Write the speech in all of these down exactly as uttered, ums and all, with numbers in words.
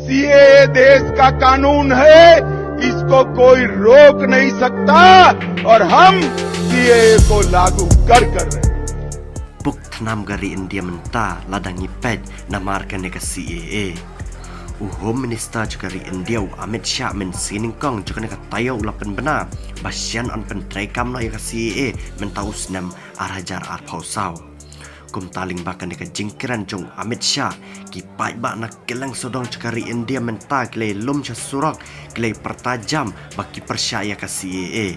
सीएए देश का कानून है, इसको कोई रोक नहीं सकता और हम सीएए को लागू कर कर रहे हैं। Puk thnam ka ri India mynta lada ngi peit namar kane ka C A A. U Home Minister jong ka ri India u Amit Shah mynta ka sngi nyngkong jong kane ka taïew u la pynbna ba shen yn pyntreikam noh ïa ka C A A mynta u snem ar hajar arphew saw. Kumta lyngba kane ka jingkren jong u Amit Shah, ki paidbah na kylleng sawdong jong ka ri India mynta ki la lum sha surok, ki la pyrta jam ba ki pyrshah ïa ka C A A.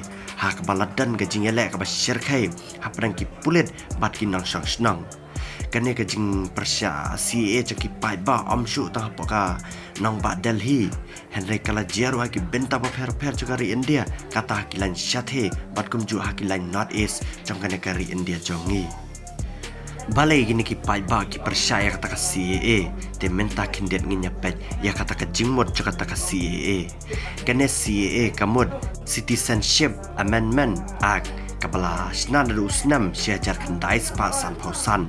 Ha kaba la don ka jingïaleh kaba shyrkhei hapdeng ki pulit bad ki nongshong shnong. Kane ka jingpyrshah C A A jong ki paidbah ym shu tang hapoh ka nongbah Delhi, hynrei ka la jia ruh ha ki bynta bapher bapher jong ka ri India, kata ha ki laiñ shatei bad kumjuh ha ki laiñ North East jong kane ka ri India jong ngi. Balei kine ki paidbah ki pyrshah ïa kata ka C A A? Te mynta khyndiat ngin ïa peit ïa kata ka jingmut jong kata ka C A A. Kane C A A ka mut Citizenship Amendment Act, kaba la shna naduh u snem shi hajar khyndai spah sanphew san,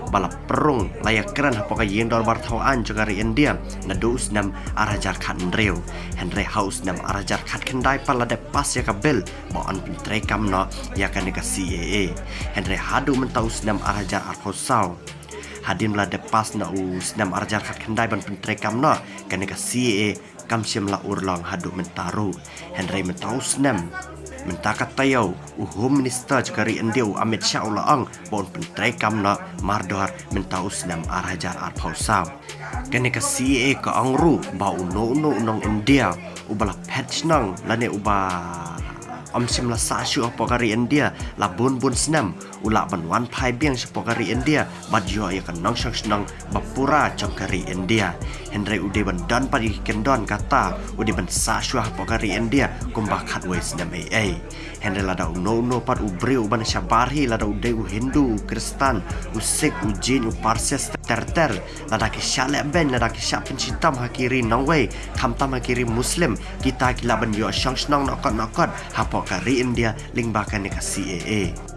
ba la pynrung, la ïakren hapoh ka ïing dorbar thaw aiñ jong ka ri India naduh u snem ar hajar khathynriew. Hynrei ha u snem ar hajar khatkhyndai pat la dep pass ïa ka bill ba yn pyntreikam noh ïa kane ka C A A. Hynrei haduh mynta u snem ar hajar arphew saw, hadien ba la dep pass na u snem ar hajar khatkhyndai ban pyntreikam noh, kane ka C A A kam shym la urlong haduh mynta ruh. Hynrei mynta u snem, mynta ka taïew, u Home Minister jong ka ri India u Amit Shah u la ong ba un pyntreikam noh mardor mynta u snem ar hajar arphew saw. Kane ka C A A ka ong ruh ba uno uno u nong India uba la phet shnong lane uba ym shym la sah shuh hapoh ka ri India la bun bun snem, u lah ban wan phai biang shapoh ka ri India bad ïoh ïa ka nongshong shnong ba pura jong ka ri India. Hynrei u dei ban don pat ïa ki kyndon kata u dei ban sah shuwa hapoh ka ri India kumba khatwei snem ei ei. Hynrei lada uno uno pat u briew uba na shabar hi, lada u dei u Hindu, u Khristan, u Sikh, u Jain, u Parsi ter ter, lada ki shah leh beiñ, lada ki shah pynshitom ha ki ri nongwei, khamtam ha ki ri Muslim, kita ki lah ban ïoh shong shnong noh kot noh kot hapoh ka ri India lyngba kane ka C A A.